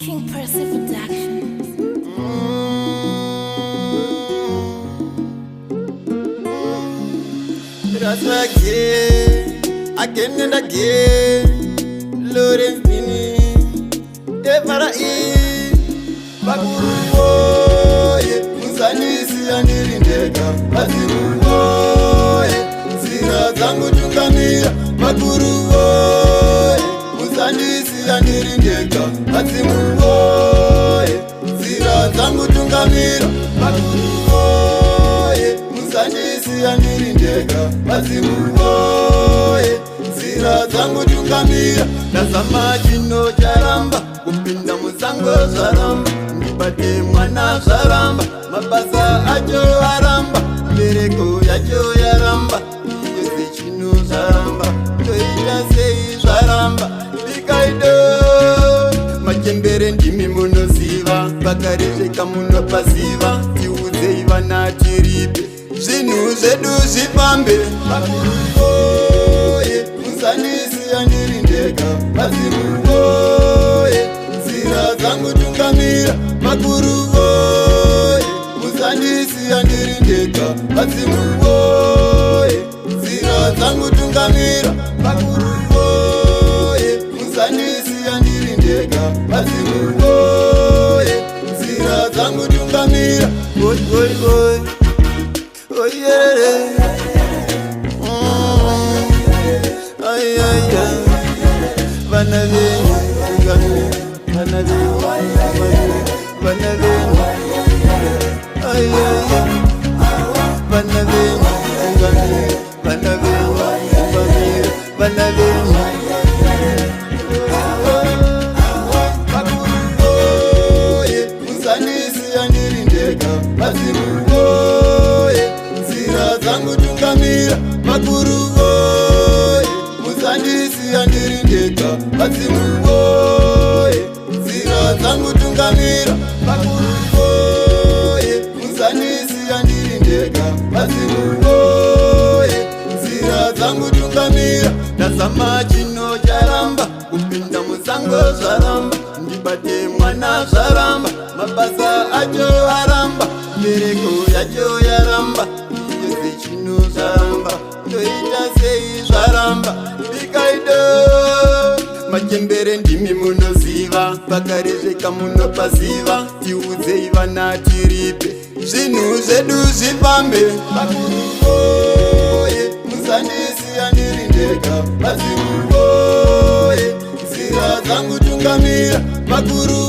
King Percy Productions. That's again, again and again. Lawrence Dini, F.R.E. Vakuru woye, musandisiya ndiri ndega. Vadzimu woye, nzira dzangu tungamira. Vakuru woye, musandisiya ndiri ndega. Vadzimu woye, nzira dzangu tungamira. Vakuru woye, musandisiya ndiri ndega. Vadzimu woye, nzira dzangu tungamira. Ndazama chino charamba, kupinda musango zvaramba, ndibate mwana zvaramba, mabasa acho aramba, mbereko yacho yaramba, iyo chino zvaramba, toita sei zvaramba, ndikaito machembere ndimi munoziva, pakarezveka munopaziva, tiudzei vana tiripe, zvinhu zvedu zvifambe. Vakuru woye, musandisiya ndiri ndega. Vadzimu woye, nzira dzangu tungamira. Vakuru woye, musandisiya ndiri ndega. Vadzimu woye, nzira dzangu tungamira. Vakuru woye, musandisiya ndiri ndega. Vadzimu woye, nzira dzangu tungamira. Oi, oi, oi. Oh, yeah. Ay, ay, ay. Vana venyu tungamira, vana venyu, vana venyu, ay, ay, ay. Vana venyu tungamira, vana venyu tungamira, vana venyu. Vakuru woye, musandisiya ndiri ndega. Vadzimu woye, nzira dzangu tungamira. Vakuru woye, musandisiya ndiri ndega. Vadzimu woye, nzira dzangu tungamira. Vakuru woye, musandisiya ndiri ndega. Vadzimu woye, nzira dzangu tungamira. Ndazama chino charamba, kupinda musango zvaramba, ndibate mwana zvaramba, mabasa acho aramba, mbereko yacho yaramba, iyo chino zvaramba, toita sei zvaramba, ndikaito machembere ndimi munoziva, pakarezveka munopaziva, tiudzei vana tiripe, zvinhu zvedu zvifambe. Vakuru woye, musandisiya ndiri ndega. Vadzimu woye, nzira dzangu tungamira. Vakuru